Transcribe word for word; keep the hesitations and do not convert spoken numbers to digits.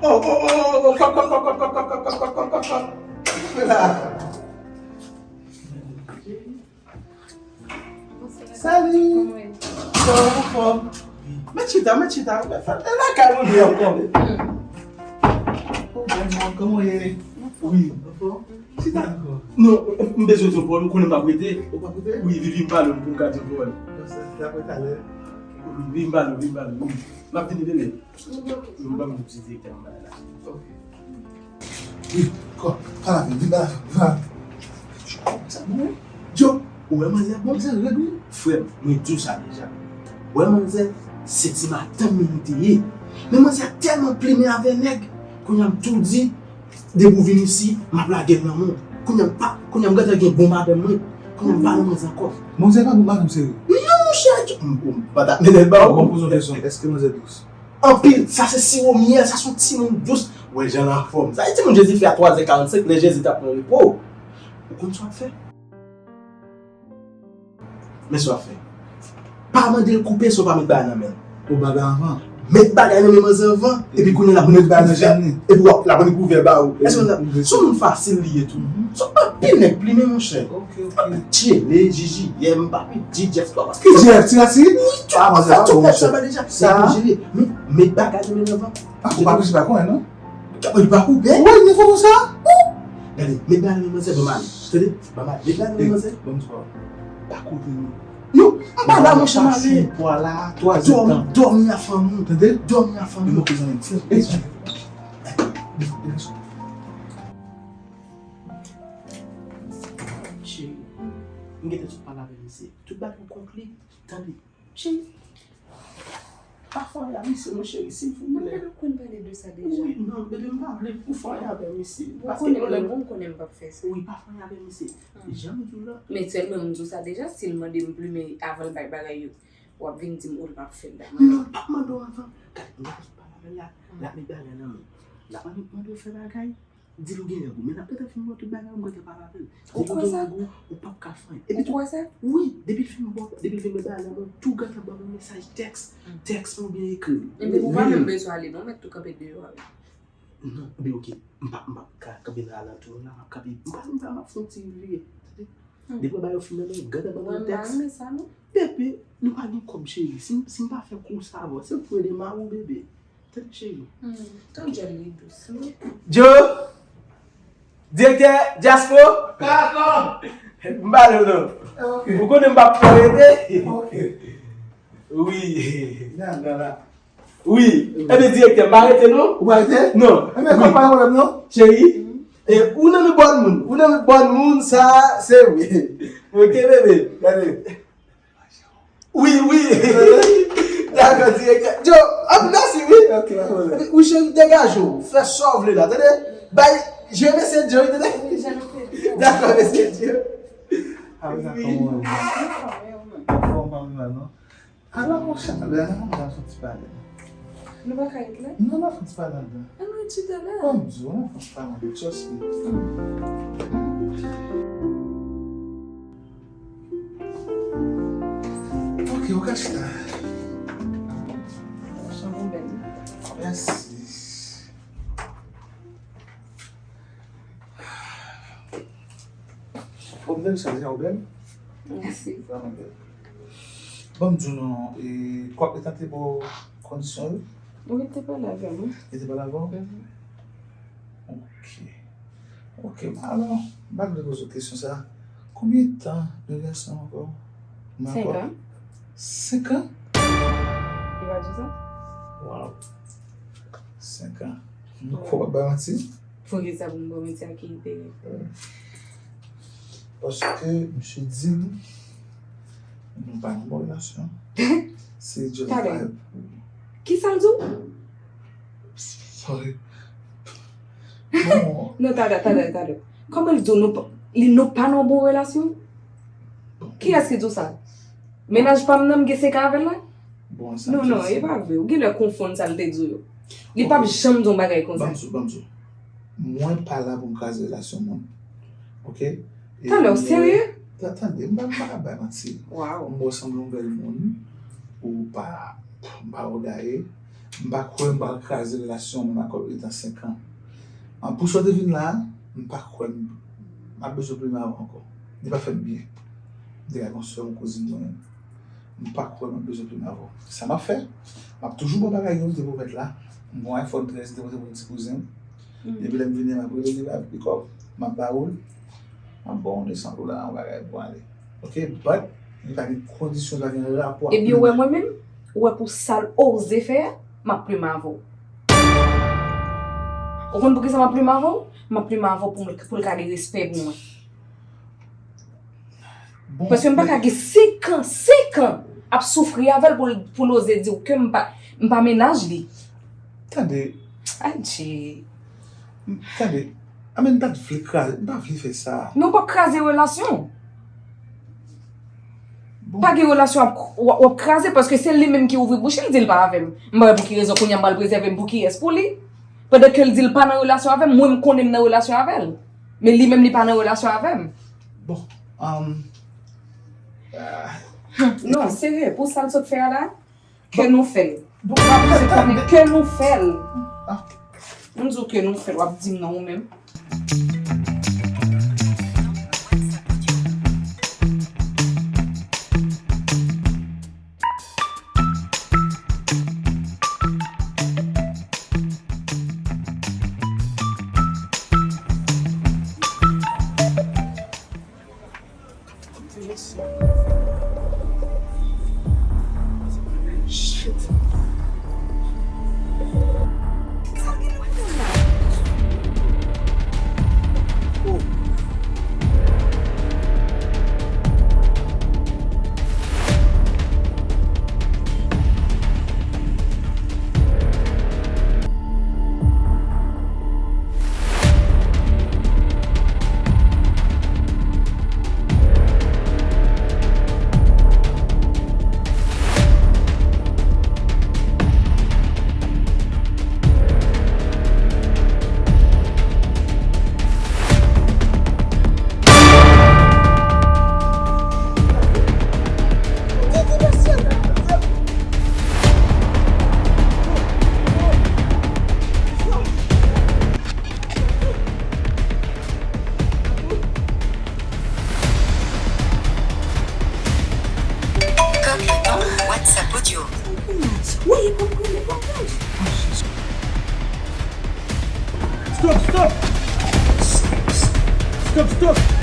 Oh, oh, oh, oh, oh, kòk, kòk, kòk. Mwen la. Salut. Kòman w ye? Anfòm. Met chita, met chita. E lakay mwen ye ankò. Ou bèl, kòman w ye? Wi, anfòm. Chita ankò. Non, m bezwen di w pawòl, ou konnen m ap rete. Ou p ap rete? Wi, vin, vin pale m pou m ka di w pawòl. Bon, sa, sa apre talè. Wi, vin pale, vin pale, wi. M ap vini, bebe. Mwen ban m di direktè m bay la. Ok. Wi, kò, pale avè m, vin pale avè m, vin pale avè m. Sa bon, wi. Djo, ou wè manzè bon? Manzè rèd, wi. Frè m, mwen di w sa deja. Ou wè manzè, se ti madanm mwen li te ye. Men manzè tèlman plimen avè nèg, kounye a m tou di, depi w vin isi, m ap lage l nan men w. Kounye a m pa, kounye a m gentan gen bon madanm mwen. Kounye a m pa nan manzè ankò. Manzè pa bon madanm, serye? Non, monchè, m, m pa ta mennen l ba ou. Bon, poze yon kesyon, èske manzè dous? Anpil, sa se siwo myèl, sa se yon timoun dous. Ou wè jan l anfòm. Sa se timoun Jezi fè a twazè karannsenk, lè Jezi t ap pran repo. Ou konn sa w ap fè? Men sa w ap fè. Pa mande l koupe san w pa met bagay nan men l. Ou bagay anvan. Met bagay nan men manzè anvan, epi kounye a l ap met bagay nan janm li. Epi w ap, l ap rann kouvè ba ou. Èske w konprann? Se yon moun fasil li ye tou. Se anpil nèg plimen, monchè. Ok, ok. Tchele, Jiji, yè, m pa pi di Jeff twa. Ki Jeff? Ti Rasi? Wi, tout sa, tout nèg sa ba deja. Nèg yo jere. Men, met bagay nan men l anvan. Ah, ou pa prese pa konnen, non? Li pa koupe? Wi, nivo konsa? Gade, met bagay nan men manzè, ban m ale. Tande? Ban m ale. Met bagay nan men manzè. Ban m di pa. Pa koute, non. Non, m pa la, monchè, m ale. Dòmi, dòmi a fanmi. Tande? Dòmi a fanmi. Mwen moke zanmi m. Cheri, m gentan sot pale avè misye. Tout bagay konkli. Tande. Cheri, pa fè anyen a misye non, cheri, silvouplè. Mwen pa konn pale de sa deja. Wi, non, bebe, m pa vle ou fè anyen avè misye. Ou konnen mwen, ou konnen m p ap fè sa. Wi, pa fè anyen avè misye. Jan m di w la. Men sèlman m di w sa deja, si l mande m plimen avan l bay bagay yo, w ap vin di m, o, l p ap fè l la. Non, l p ap mande w avan. Gade, m gentan sot pale avè l la, l ap met bagay nan men w. L ap mande w fè bagay. Di l ou gen nèg ou, men n ap gentan fin wè tout bagay, m gentan pale avè l. Ou kwè sa? Ou p ap ka fè anyen. Ou kwè sa? Wi, depi l fin bò, depi l fin met bagay nan men w, tou gentan ban m yon mesaj tèks, tèks mwen oubyen ekri l. Ebyen ou pa menm bezwen ale non, ou mèt tou kanpe deyò a wi. Non, ebyen oke, m p ap, m p ap ka kanpe nan alantou la, m ap kanpe, m pa, m pa, m ap fè yon ti vire. Tande? Depi w bagay yo fin nan men w, gentan ban m yon tèks. Bebe, nou pa gen kòb cheri, si, si m pa fè kou sa avè w, se pou ede mari w bebe. Tande cheri. Hmm, tan djòl li dous wi. Djo, direktè Dyaspo. Kaka. M pale w non. Ok. Ou konnen m p ap fè w rete. Ok. Wi. Nan, nan, nan. Wi. Ebyen direktè, m pa rete non. Ou pa rete? Non. Ebyen, pa gen pwoblèm non. Cheri, e, ou nan men bòn moun. Ou nan men bòn moun, sa, se wi. Ok, bebe. Gade. Wi, wi. Dakò, direktè. Djo, anpil mèsi, wi. Ok, pa pwoblèm. Wi, cheri, degaje w. Fè sa w vle la, tande? Bay, je mesye Djo, tande? Wi, je mesye Djo. Dakò, mesye Djo. Apre sa, kòman w ye? Anfòm, pa mal, non? Ala, monchè, la, n ap fè yon ti pale. Nou pa ka ret la? Non, n ap fè yon ti pale anndan. Ann ret chita la. Ban m di w, n ap fè yon ti pale anndan, trust me. Ok, ou ka chita. Ou sanble bèl. Mèsi. Bon, m te sa deja, ou bèl? Mèsi. Vrèman bèl. Ban m di w non, e, kòk letan te ba w kondisyon yo? Wi, li te pale avè m, wi. Li te pale avè w? Mhm. Ok. Ok, alò, m pa vle poze w kesyon sa. Konbyen tan de relasyon ankò? Senk an. Senk an? Li pa di w sa? Waw. Senk an. M kwè w ap bay manti. Poukisa pou m ba w manti a ki enterè? Paske misye di m nou pa nan bon relasyon. Se just vibe. Kisa l di w? Sorry. Bon. Non, tada, tada, tada. Kòman l di w nou pa, li, nou pa nan bon relasyon? Bon. Kiyès ki di w sa? Mennaj pa m nan, m gen senk an avè l la? Bon, sa m di w. Non, non, e pa vre. Ou genlè konfonn sa l te di w yo. Li p ap janm di yon bagay konsa. Ban m di w, ban m di w. Mwen pa la pou m kraze relasyon moun. Ok? Talè, w serye? Tande, m pa, m pa ka bay manti. Waw. M wè w sanble yon bèl moun. Ou pa, m pa wè w gaye. M pa kwè m pral kraze relasyon mwen ak Colt letan senk an. An, pou sa w te vin la a, m pa kwè m, m ap bezwen plimen avè w ankò. Li pa fè m byen. M te ka gen yon sè, yon kouzin mwen menm. M pa kwè m ap bezwen plimen avè w. Sa m ap fè, m ap toujou ba w bagay yo m te pwomèt la. M gen yon iPhone trèz m te pote pou yon ti kouzen m. Depi lè m vini, m ap rele, li ba m pikòp, m ap ba ou l. M ap ba w yon de san dola, yon bagay pou ale. Ok, but li pa gen kondisyon, li pa gen rapò ak... Ebyen, ou wè mwen menm, ou wè pou sa l oze fè a, m ap plimen avè w. Ou konn poukisa m ap plimen avè w? M ap plimen avè w pou m, pou l ka gen respè pou mwen. Bon, paske m pa ka gen senk an, senk an ap soufri avè l pou l, pou l oze di w ke m pa, m pa mennaj li. Tande. Adje. Tande. A men m pa t vle kraze, m pa vle fè sa. Men w p ap kraze relasyon. Bon. Pa gen relasyon w ap, w ap, w ap kraze paske se li menm ki ouvri bouch li, l di l pa avè m. M pa wè pou ki rezon kounye a m pral prezève m pou kiyès, pou li. Pandan ke l di l pa nan relasyon avè m, mwen m konnen m nan relasyon avè l. Men li menm li pa nan relasyon avè m. Bon, um, ah. Non, serye, pou sa l sot fè a la, ke nou fè l. Bon, m ap fè konnen ke nou fè l. Ah. M di w ke nou fè l, w ap di m non ou menm. Stop, stop! Stop, stop!